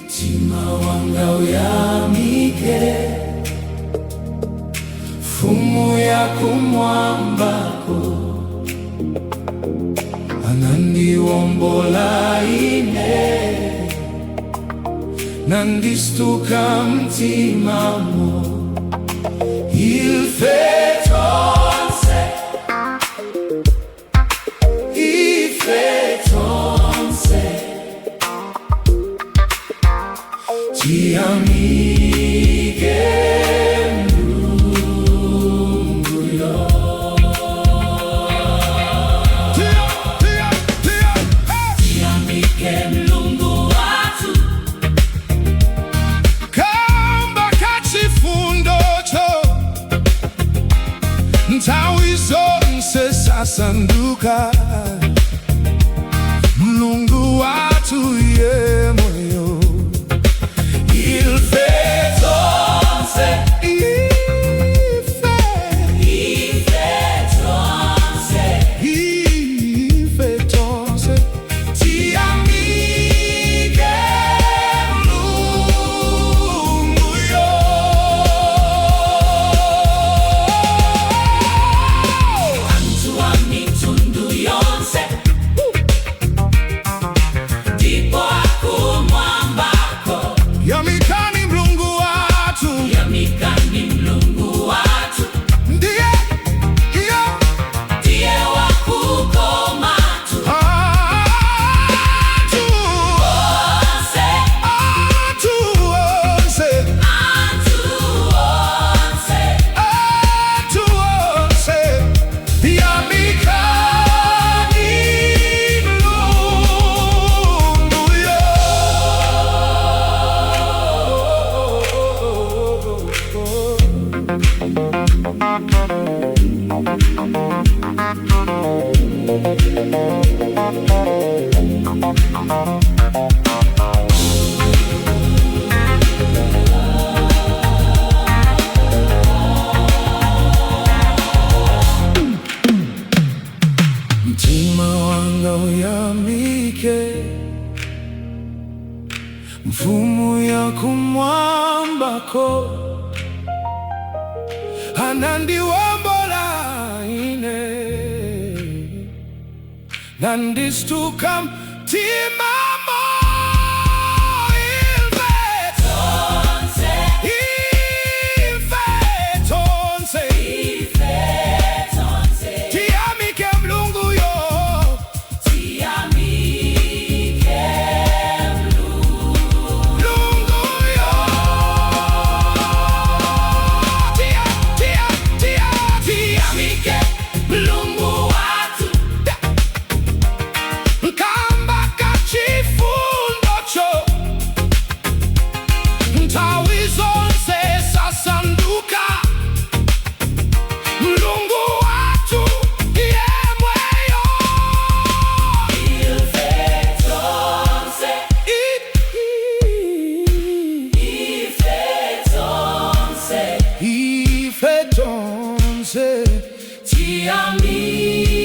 Mtima wanga uyamike, mfumu ya kumwambako, anandiwombola ine, nanditsuka mtimamo. Ife tonse, ife tonse, tiyamike Mlunguyo. Tiyamike Mlungu wathu. Kamba kachifundocho nthawi zonse sasanduka, Mlungu wathu yemweyo. Ife tonse, Ife, ife tonse, ife tonse, tiyamike Mlunguyo. Anthu a mitundu yonse, ndipo akumwambako, yamikani Mlungu wathu. Yamikani Mlungu wathu. Ndiye iyo. Ndiye wakukomatu. Athu, Onse, athu onse, anthu onse, athu onse, yamikani Mlunguyo. Mtima wanga uyamike, mfumu ya kumwambako, anandiwombola ine, nanditsuka mtimamo. Ife, tonse, ife tonse, ife tonse, tiyamike Mlunguyo. Tiyamike Mlunguyo. Tia, tia, tia, Tiyamike Mlungu wathu. Kamba kachifundocho nthawi zonse sasanduka, Mlungu wathu yemweyo. Ife tonse, ife tonse, Ife tonse, tiyamike.